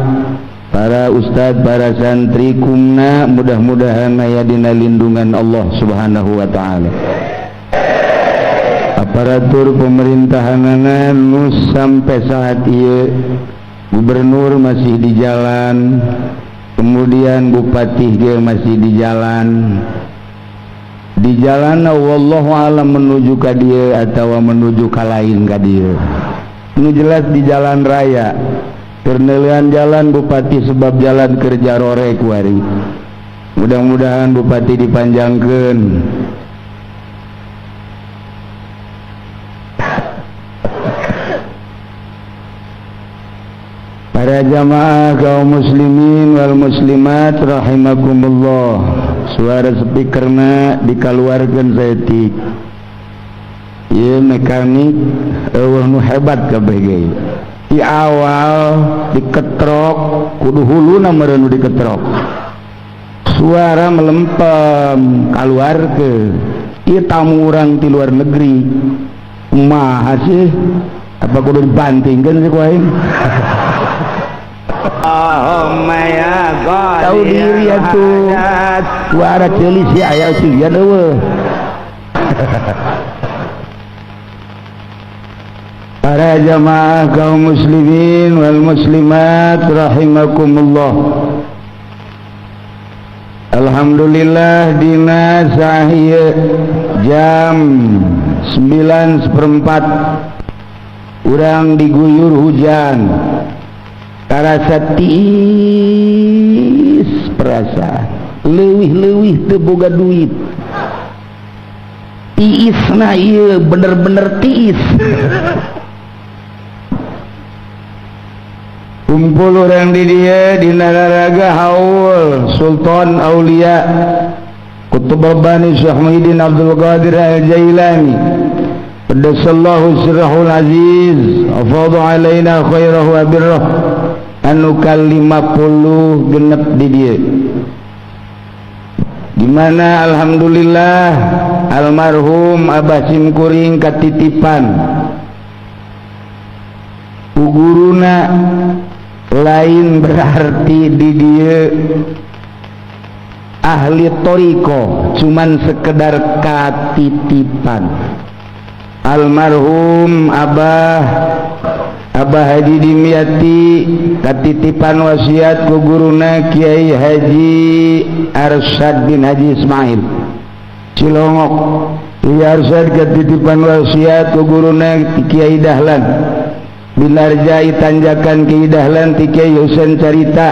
Para ustad, para santri kumna mudah-mudahan aya dina lindungan Allah Subhanahu wa taala. Aparatur pemerintahanana nu sampai saat ieu gubernur masih di jalan, kemudian bupati ge masih di jalan. Di jalan wallahu alam menuju ka dieu atawa menuju ka lain ka dieu. Nu jelas di jalan raya. Pernelian jalan bupati sebab jalan kerja rore kuari. Mudah-mudahan bupati dipanjangkeun. Para jamaah kaum muslimin wal muslimat rahimakumullah. Suara speakerna dikaluarkeun saeutik. Ieu mekanik eueuh nu hebat kabeh ge. Di awal diketrok kudu huluna meureun diketrok. Suara melempem kaluarkeun. Ieu tamu urang ti luar negeri. Kumaha sih? Apa kudu dibantingkeun sih ku aing? Tahu diri atuh. Suara ceuli si aya cilian eueuh. Para jamaah kaum muslimin wal muslimat rahimakumullah. Alhamdulillah dina sahieu jam 9.15 urang diguyur hujan. Karasa tiis perasaan leuwih-leuwih teu boga duit. Tiisna ieu bener-bener tiis. Kumpul urang di dieu dina raraga haul Sultan Aulia Qutb Rabbani Syekh Muhyiddin Abdul Qadir Al-Jailani Qaddasallahu sirrahul aziz afadha alaina khairahu wa birrah anu ka-50 genep di dieu. Di mana alhamdulillah almarhum Abah Simkuring katitipan guruna lain berarti di dieu ahli toriko, cuman sekedar katitipan. Almarhum Abah Haji Dimyati katitipan wasiat ku guruna Kiai Haji Arsyad bin Haji Ismail Cilongok. Kiai Arsyad katitipan wasiat ku guruna Kiai Dahlan Binarjai tanjakan Kiai Dahlan ti Kiai Husain Carita.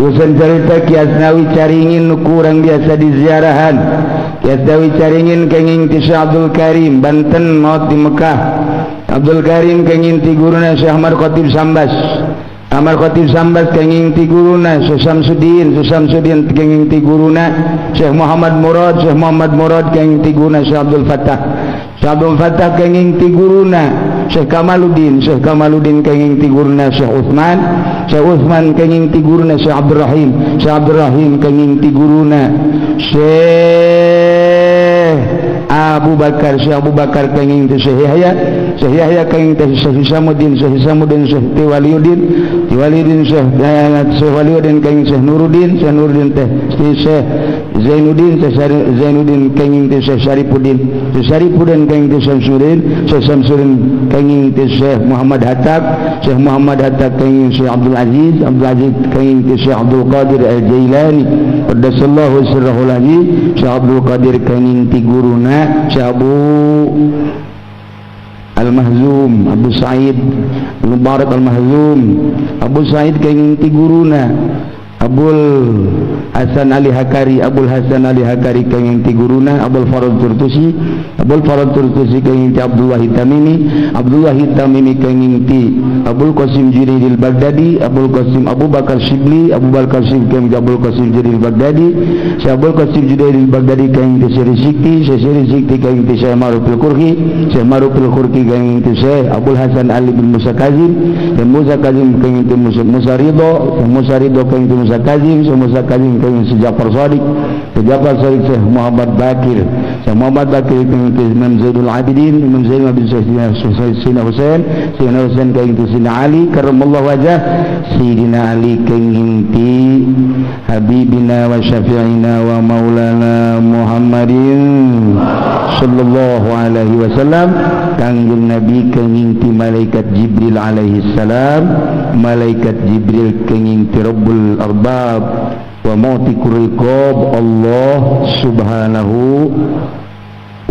Husain Carita Ki Asnawi Caringin nu kurang biasa diziarahan. Ki Asnawi Caringin kenging ti Syekh Abdul Karim Banten maut di Mekah. Abdul Karim kenging ti guruna Syekh Ahmad Khatib Sambas. Ahmad Khatib Sambas kenging ti guruna Syekh Samsudin. Syekh Samsudin kenging ti guruna Syekh Muhammad Murad. Syekh Muhammad Murad kenging ti guruna Syekh Abdul Fattah. Syekh Abdul Fattah kenging ti guruna Syekh Kamaluddin. Syekh Kamaluddin kenging ti guruna Syekh Utsman. Syekh Utsman kenging ti guruna Syekh Abdul Rahim. Syekh Abdul Rahim kenging ti guruna Syekh Abu Bakar. Syekh Abu Bakar kenging ti Syekh Yahya. Syekh Yahya kenging ti Syekh Hisamuddin. Syekh Hisamuddin Syekh Tiwaliuddin. Tiwaliuddin Syekh Waliuddin kenging Syekh Nuruddin. Syekh Nuruddin teh Syekh Zainuddin. Syekh Zainuddin kenging ti Syekh Syarifuddin. Syekh Syarifuddin kenging ti Syamsuddin. Syekh Syamsuddin kenging ti Syekh Muhammad Hattab. Syekh Muhammad Hattab kenging Syekh Abdul Aziz. Abdul Aziz kenging ti Syekh Abdul Qadir Al-Jailani Qaddasallahu sirrahul aziz. Syekh Abdul Qadir kenging ti guruna Syekh Abu Al-Mahzum Abu Said Mubarak Al-Mahzum. Abu Said kenging ti guruna Abul Hasan Ali Hakari. Abul Hasan Ali Hakari kenging ti guruna Abul Farad Turtusi. Abul Farad Turtusi kenging ti Abdullah Tamimi. Abdullah Tamimi kenging ti Abul Qasim Junaidil Baghdadi. Abul Qasim Abu Bakar Shibli. Abu Bakar Shibli kenging Abul Qasim Junaidil Baghdadi. Syekh Abul Qasim Junaidil Baghdadi kenging ti Syekh Sikti. Syekh Sikti kenging ti Syekh Ma'ruf Al-Qurhi. Syekh Ma'ruf Al-Qurhi kenging ti Syekh Abul Hasan Ali bin Musa Kazim. Syekh Musa Kazim kenging ti Musa Ridho. Syekh Musa Ridho kenging ti Musa Kazim, Syekh Musa Kazim kenging Syekh Ja'far Shadiq, Syekh Ja'far Shadiq Syekh Muhammad Bakir, Syekh Muhammad Bakir kenging Imam Zainul Abidin, Imam Zainul Abidin Sayyidina Husain, Sayyidina Husain kenging Sayyidina Ali karramallahu wajah, Sayyidina Ali kenging ti Habibina wa syafi'ina wa maulana Muhammadin sallallahu alaihi wasallam. Kangjeng Nabi kenging ti malaikat Jibril alaihi salam, malaikat Jibril kenging ti Rabbul Arbab wa mu'tiqur riqab Allah subhanahu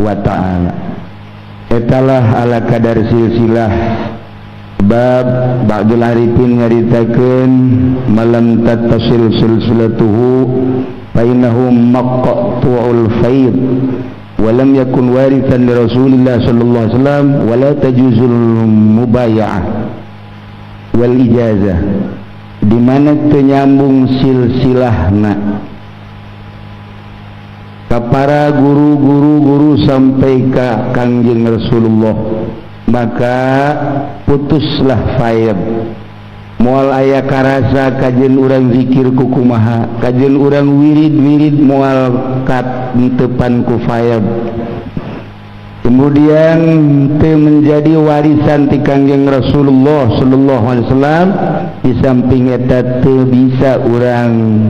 wa ta'ala. Etalah ala kadar silsilah bab ba'dul arifin nyaritakeun malam tattasil silsilatuhu fa innahu maqtu'ul faid wa lam yakun warithan li Rasulillah sallallahu alaihi wasallam wa la tajuzul mubaya'ah wal ijazah. Di mana teu nyambung silsilahna ka para guru-guru sampai ka Kangjeng Rasulullah, maka putuslah faid. Moal aya karasa kajen urang zikir ku kumaha, kajen urang wirid-wirid moal kat tepan ku faid. Kemudian teu menjadi warisan ti Kangjeng Rasulullah sallallahu alaihi wasallam. Di samping eta teu bisa urang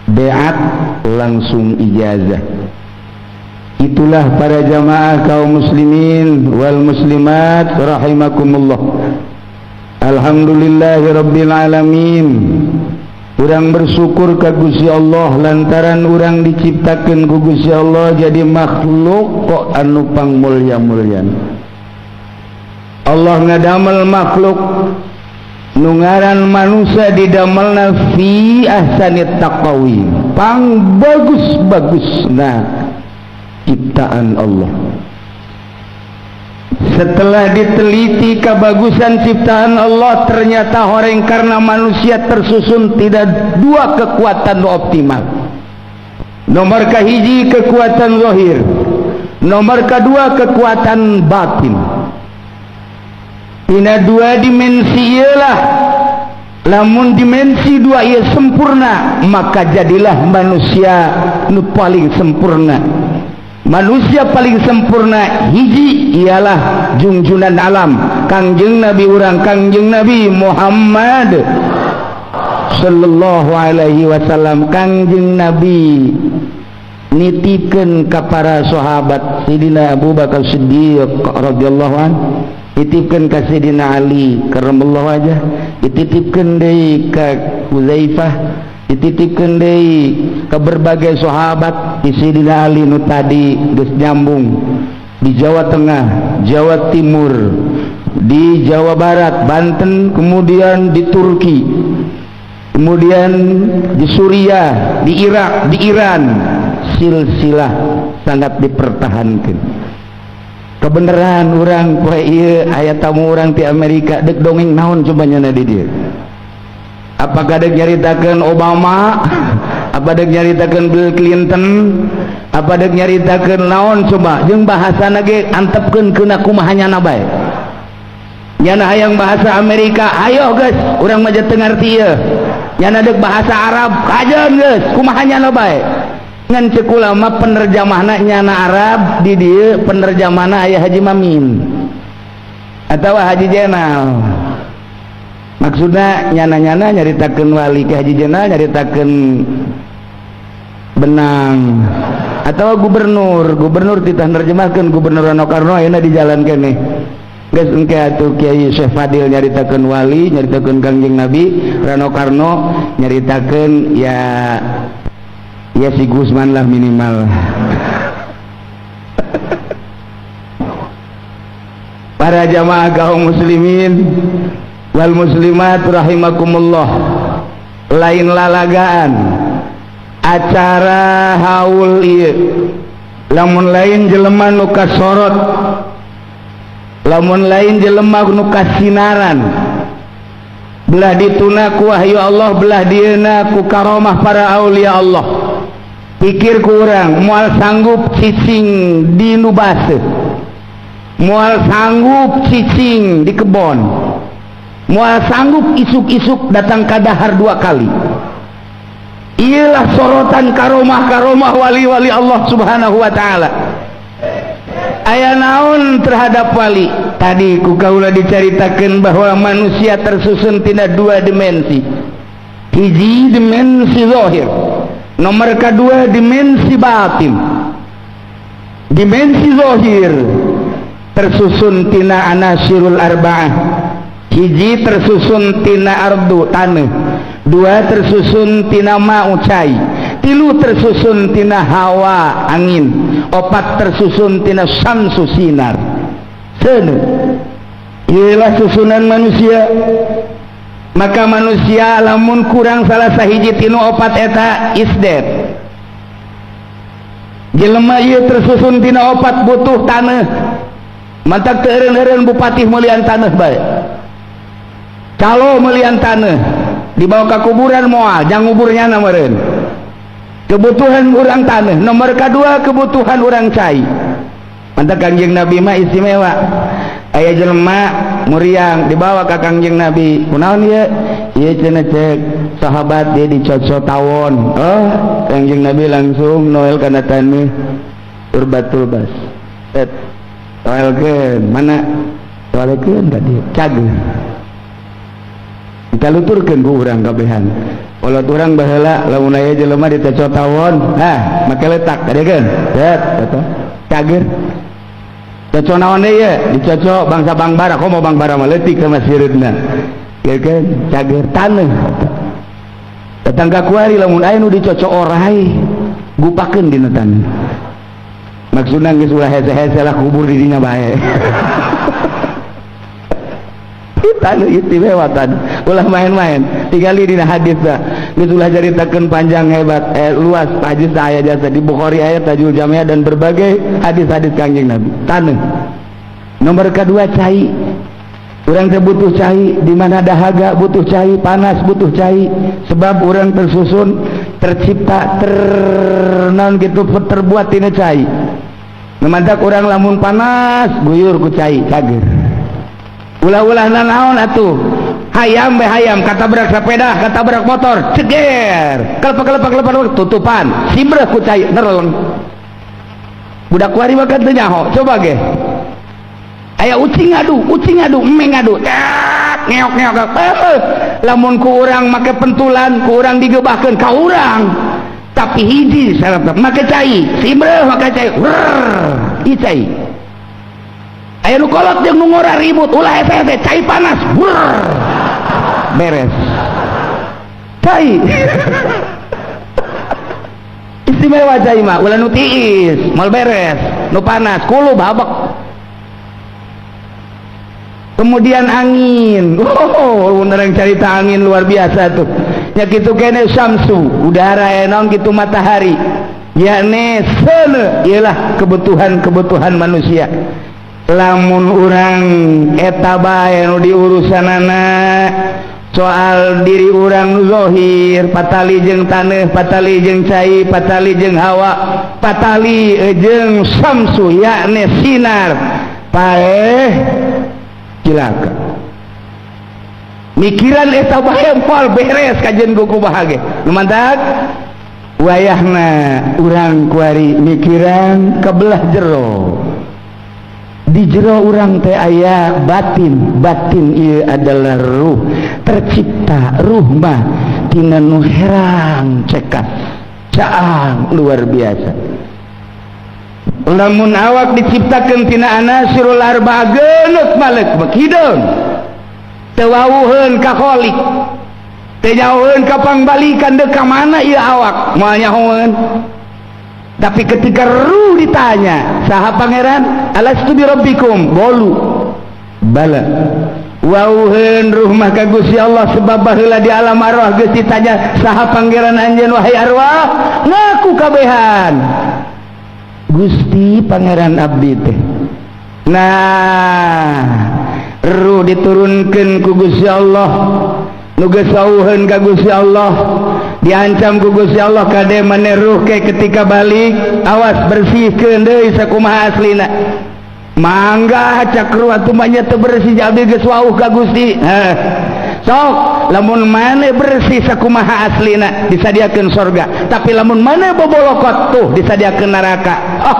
beat langsung ijazah. Itulah para jamaah kaum muslimin wal muslimat rahimakumullah. Alhamdulillahirabbil alamin. Urang bersyukur ka Gusti Allah lantaran urang diciptakeun ku Gusti Allah jadi makhluk kok anu pangmulya-mulyana. Allah ngadamel makhluk nu ngaran manusia didamelna fi ahsani taqwim, pang bagus-bagusna ciptaan Allah. Setelah diteliti kebagusan ciptaan Allah, ternyata horeng karena manusia tersusun tidak dua kekuatan optimal. Nomor kahiji kekuatan zahir, nomor kedua kekuatan batin. Tina dua dimensi ialah, lamun dimensi dua ia sempurna, maka jadilah manusia nu paling sempurna. Manusia paling sempurna hiji ialah junjunan alam Kangjeng Nabi urang Kangjeng Nabi Muhammad sallallahu alaihi wasallam. Kangjeng Nabi nitipkeun ka para sahabat Sidina Abu Bakar Siddiq radhiyallahu an, nitipkeun ka Sidina Ali karramallahu wajah, dititipkeun deui ka Huzaifah, dititipkeun deui ka berbagai sahabat. Sidina Ali nu tadi geus nyambung di Jawa Tengah, Jawa Timur, di Jawa Barat, Banten, kemudian di Turki, kemudian di Suriah, di Irak, di Iran. Silsilah sangat dipertahankan. Kebenaran urang poe ieu aya tamu urang ti Amerika deuk dongeng naon coba nyana di dieu. Apakah dek nyaritakeun Obama? Apa dek nyaritakeun Bill Clinton? Apa dek nyaritakeun naon coba? Jeung bahasana ge antepkeun keuna kumaha nyana bae. Nyana hayang bahasa Amerika, ayo geus, urang mah teu ngarti ieu. Nyana dek bahasa Arab, kajeun geus, kumaha nyana bae. Ngan ceuk ulama penerjemahna nyana Arab di dieu penerjemahna aya Haji Mamin atawa Haji Jenal. Maksudna nyana-nyana nyaritakeun wali ke Haji Jenal, nyaritakeun benang atau gubernur, gubernur titah nerjemahkeun gubernur Rano Karno ayeuna di jalan keneh. Geus engke atuh Kiai Syekh Fadil nyaritakeun wali, nyaritakeun Kangjeng Nabi, Rano Karno nyaritakeun ya ya si Gusman lah minimal. Para jamaah kaum muslimin wal muslimat rahimakumullah, lain lalagaan acara haul ieu lamun lain jelema nu kasorot, lamun lain jelema nu kasinaran, belah dituna ku wahyu Allah, belah dieuna ku karomah para aulia Allah. Pikir ku urang moal sanggup cicing di nu baseuh, moal sanggup cicing di kebon, moal sanggup isuk-isuk datang ka dahar dua kali. Ialah sorotan karomah-karomah wali-wali Allah Subhanahu wa ta'ala. Aya naon terhadap wali? Tadi ku kaula dicaritakeun bahwa manusia tersusun tina dua dimensi. Hiji dimensi zahir, nomor kedua dimensi batin. Dimensi zahir tersusun tina anasirul arba'ah. Hiji tersusun tina ardu tanah, dua tersusun tina ma'u cai, tilu tersusun tina hawa angin, opat tersusun tina syamsu sinar. Seuneu ieulah susunan manusia. Maka manusia lamun kurang salah sahiji tinu opat eta isdet. Jelema ieu tersusun tina opat butuh tanah. Mantak teu eureun-eureun bupati meulian tanah bae. Calo meulian tanah dibawa ke kuburan moal jang nguburnya meureun. Kebutuhan urang tanah, nomor kedua kebutuhan urang cai. Mantak Kangjeng Nabi mah istimewa. Aya jelema muriang dibawa ka Kangjeng Nabi. Kunaon ieu? Ieu cenah cek sahabat dia dicocok tawon. Oh, Kangjeng Nabi langsung noel kana taneuh urbatul bas. Set. Noelkeun mana? Noelkeun tadi cager. Kita luturkeun ku urang kabehan. Kolot urang baheula lamun aya jelema dicocok tawon, hah, make letak kadekeun. Set, eta cager. Cocok naon deui ye? Dicocok bangsa Bangbara, komo Bangbara mah leutik sama sireutna. Ieu kan cager taneuh. Tetangga kuari lamun aya nu dicocok orai, gupakeun dina taneuh. Maksudna geus ulah hese-hese lah kubur di dinya bae. Taneuh istimewa taneuh. Ulah main-main. Tingali dina hadis dah. Geus ulah caritakeun panjang hebat, luas hadis aya jasa di Bukhari aya Tajul Jamiah dan berbagai hadis-hadis Kangjeng Nabi. Taneuh. Nomor kedua cai. Urang teh butuh cai, di mana dahaga butuh cai, panas butuh cai, sebab urang tersusun, tercipta, ternaon gitu terbuat tina cai. Memantak urang lamun panas guyur ku cai cager. Ulah-ulah nanaon atuh. Hayam be hayam katabrak sepeda, katabrak motor, ceger. Kelepek-kelepek tutupan, simbreh ku cai nereleng. Budak kuari mah kan teu nyaho, coba ge. Aya ucing ngadu, eme ngadu. Tek, ngeok-ngeok. Lamun ku urang make pentulan, ku urang digebahkeun ka urang. Tapi hiji syaratna make cai, simbreh make cai. Wrrr, ieu cai. Aya nu kolot jeung nu ngora ribut, ulah hese-hese cai panas. Wrrr. Beres. Cai. Istimewa cai mah, ulah nu tiis, moal beres, nu panas, kulub habek. Kemudian angin. Oh, beneran cerita angin luar biasa tuh. Ya kitu kene syamsu, udara naon kitu matahari. Yakni seuneu ialah kebutuhan-kebutuhan manusia. Lamun urang eta bae nu diurusanana soal diri urang zohir, patali jeung taneuh, patali jeung cai, patali jeung hawa, patali jeung syamsu yakni sinar. Paeh cilaka. Mikiran eta bae moal beres kajeun ku kumaha ge. Nu mantak wayahna urang kuari mikiran kebelah jero. Di jero urang teh aya batin, batin ieu adalah ruh, tercipta ruh mah tina nu herang cekat, caang luar biasa. Lamun awak diciptakeun tina anasirul arba geunut malik hideung. Teu wawuheun ka kholik. Teu nyahoeun ka pangbalikan deuk ka mana ieu awak, moal nyahoeun. Tapi ketika ruh ditanya, saha pangeran? Alastu bi rabbikum? Bolu. Bala. Wauheun ruh mah ka Gusti Allah sebab baheula di alam arwah geus ditanya, saha pangeran anjeun wahai arwah? Ngaku kabehan. Gusti pangeran abdi teh. Nah, ruh diturunkeun ku Gusti Allah. Nu geus wauheun ka Gusti Allah, diancam ku Gusti Allah kade maneh ruh ke ketika balik, awas bersihkeun deui sakumaha aslina. Mangga cak ruh atuh mah nya teu bersih abdi geus wauh ka Gusti. Heh. Sok lamun maneh bersih sakumaha aslina disadiakeun sorga, tapi lamun maneh bobolokot tuh disadiakeun neraka. Oh,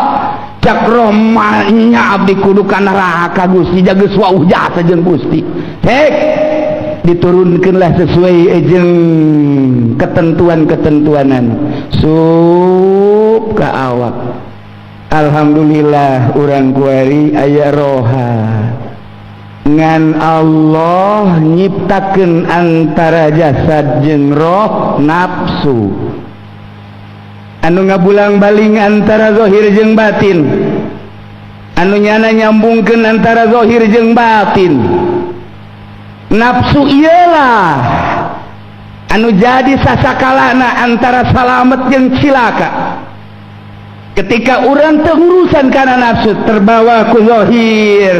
cak romanya abdi kudu ka neraka Gusti, jaga wauh jasa jeung Gusti. Hek diturunkanlah sesuai jeung ketentuan-ketentuanan sup ka awak. Alhamdulillah urang kuari aya roha ngan Allah nyiptakeun antara jasad jeung roh nafsu anu ngabulang baling antara zahir jeung batin, anu nyana nyambungkeun antara zahir jeung batin. Nafsu iyalah anu jadi sasakalana antara salamet jeung cilaka. Ketika urang teu urusan kana nafsu terbawa ku zahir.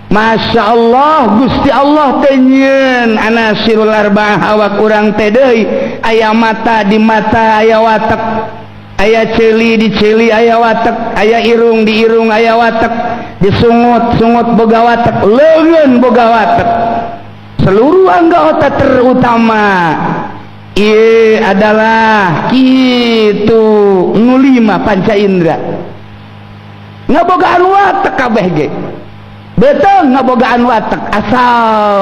Masya Allah Gusti Allah teh nyieun anasirul arba'ah awak urang teh deui, aya mata di mata aya watek, aya ceuli di ceuli aya watek, aya irung di irung aya watek, disungut-sungut boga watek, leungeun boga watek. Seluruh anggota terutama ieu adalah kitu nu lima panca indera ngabogaan watek kabeh ge. Betul ngabogaan watek asal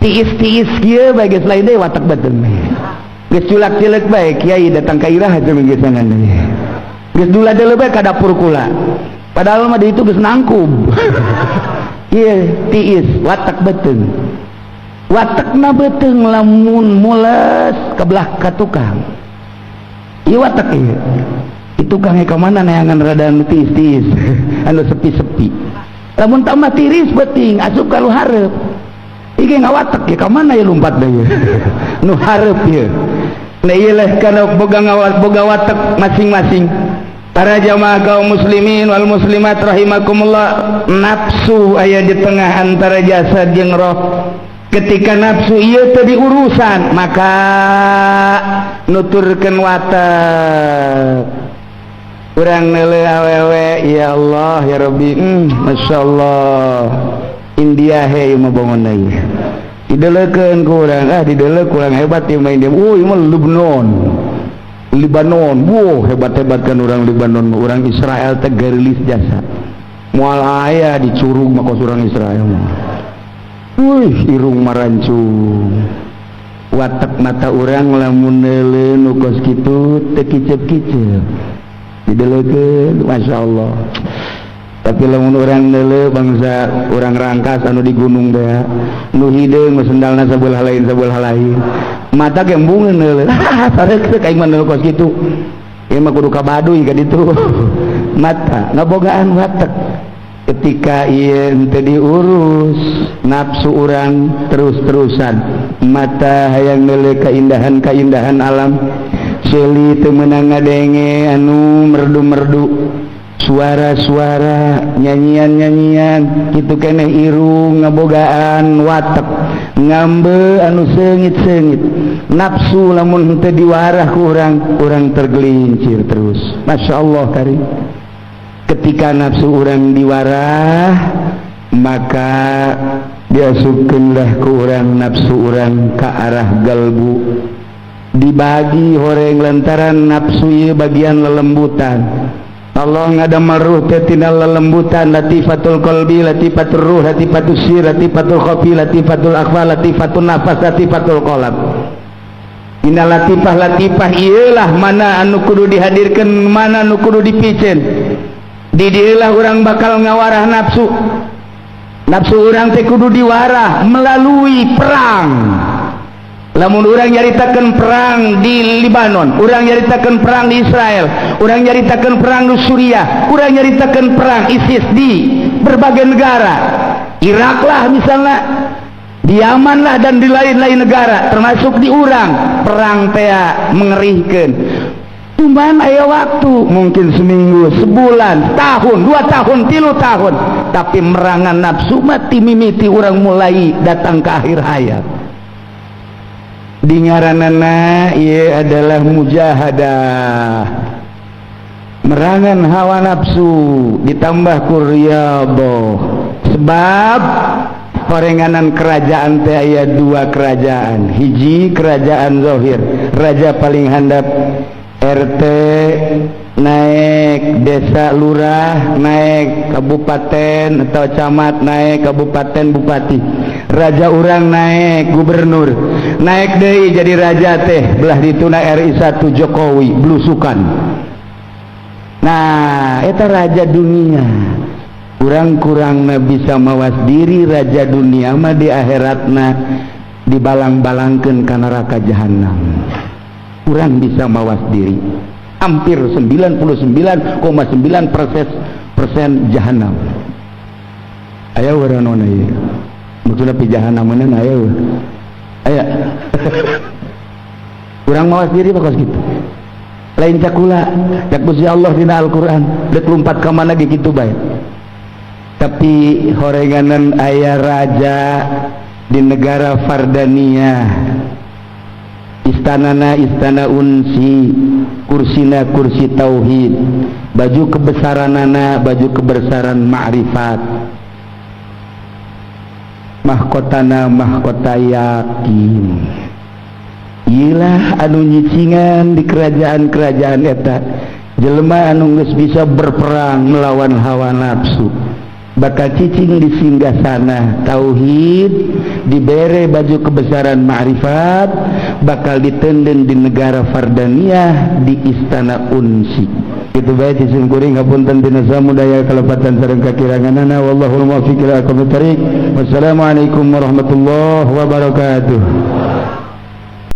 tiis-tiis kieu bae geus lain deui watek beuteung. Geus culak-cileuk bae kiai datang ka iraha teh geus geus dula-deuleu bae ka dapur kula. Padahal mah di itu geus nangkub. Ieu tiis watek beuteung. Watekna beuteung lamun mules kebelah ka tukang. Ieu watek ieu. Di tukang ka mana neangan rada anu tiis-tiis, anu sepi-sepi. Lamun tambah tiris beuting asup ka nu hareup. Iki ngawatek ya ka mana ya lumpat deui. Nu hareup ieu. Nah ieu leh kana boga ngawat boga watek masing-masing. Para jamaah kaum muslimin wal muslimat rahimakumullah, nafsu aya di tengah antara jasad jeung roh. Ketika nafsu ieu teu diurusan maka nuturkeun watek. Urang neuleuh awewe, ya Allah ya Rabbi, masyaallah India he ieu mah bangun deui. Dideleukeun ku urang, ah dideuleu kurang hebat ieu mah India. Oh ieu mah Lebanon. Libanon, wow hebat-hebat kan orang Libanon, orang Israel teh gerilis jasa. Moal aya di curug mah kos urang Israel mah. Wih, irung marancung. Watek mata urang lamun neuleuh nu kos kitu teu kicep-kicep. Dideleukeun, masyaallah. Tapi lamun urang neuleuh bangsa urang Rangkas anu di gunung teh, nu hideung sendalna sabelah lain sabelah lain. Mata gembungeun neuleuh. Sarek teh ka imah neuleuh kos kitu. Ieu mah kudu ka Baduy ka ditu. Mata ngabogaan watek. Ketika ieu henteu diurus, nafsu urang terus-terusan. Mata hayang neuleuh keindahan-keindahan alam. Ceuli teu meunang ngadenge anu merdu-merdu. Suara-suara nyanyian-nyanyian kitu keneh irung ngabogaan watek ngambe anu seungit-seungit. Nafsu lamun henteu diwarah ku urang, urang tergelincir terus. Masya Allah karim. Ketika nafsu urang diwarah maka diasupkeunlah ku urang nafsu urang ka arah galbu. Dibagi horeng lantaran nafsu ieu bagian lelembutan. Allah ngadamel ruh teh tina lelembutan, latifatul qalbi, latifatul ruh, latifatul sir, latifatul khafi, latifatul akhfa, latifatul nafas, latifatul qalb. Dina latifah-latifah ieulah mana anu kudu dihadirkeun, mana anu kudu dipiceun. Di dieulah urang bakal ngawarah nafsu. Nafsu urang teh kudu diwarah melalui perang. Lamun urang nyaritakeun perang di Libanon, urang nyaritakeun perang di Israel, urang nyaritakeun perang di Suriah, urang nyaritakeun perang ISIS di berbagai negara, Irak lah misalnya, di Yaman lah dan di lain-lain negara, termasuk di urang, perang teh mengerihkeun. Cuman aya waktu mungkin seminggu, sebulan, tahun, 2 tahun, 3 tahun, tapi merangan nafsu mati mimiti urang mulai datang ke akhir hayat. Di ngaranana ieu adalah mujahadah, merangan hawa nafsu ditambah ku riyadhah. Sebab Horenganan kerajaan teh aya dua kerajaan. Hiji kerajaan zohir, raja paling handap, RT naik, desa lurah naik, kabupaten atau camat naik, kabupaten bupati, raja urang naik gubernur, naik deui jadi raja teh belah dituna RI 1 Jokowi blusukan. Nah, eta raja dunia. Kurang-kurang bisa mawas diri, raja dunia mah di akhiratna dibalang-balangkeun ka neraka jahanam. Kurang bisa mawas diri, hampir 99,9 persen jahanam. Aya urang nona ieu maksudna pi jahanam aya aya kurang mawas diri bakal gitu. Lain cakula, cak Gusti Allah dina Al-Qur'an, dek lompat ka mana ge kitu bae. Tapi horenganan aya raja di negara Fardania, istanana istana unsi, kursina kursi tauhid, baju kebesaranana baju kebesaran ma'rifat, mahkotana mahkota yakin. Ilah anu nyicingan di kerajaan-kerajaan eta jelema anu geus bisa berperang melawan hawa nafsu, bakal cicing di singgasana tauhid, dibere baju kebesaran ma'rifat, bakal ditenden di negara Fardaniyah di istana unsi. Itu bae ti simkuring, hapunten dina samudaya kalepatan sareng kakiranganana. Wallahul muwaffiq ila aqwamit thariq. Wassalamualaikum warahmatullahi wabarakatuh.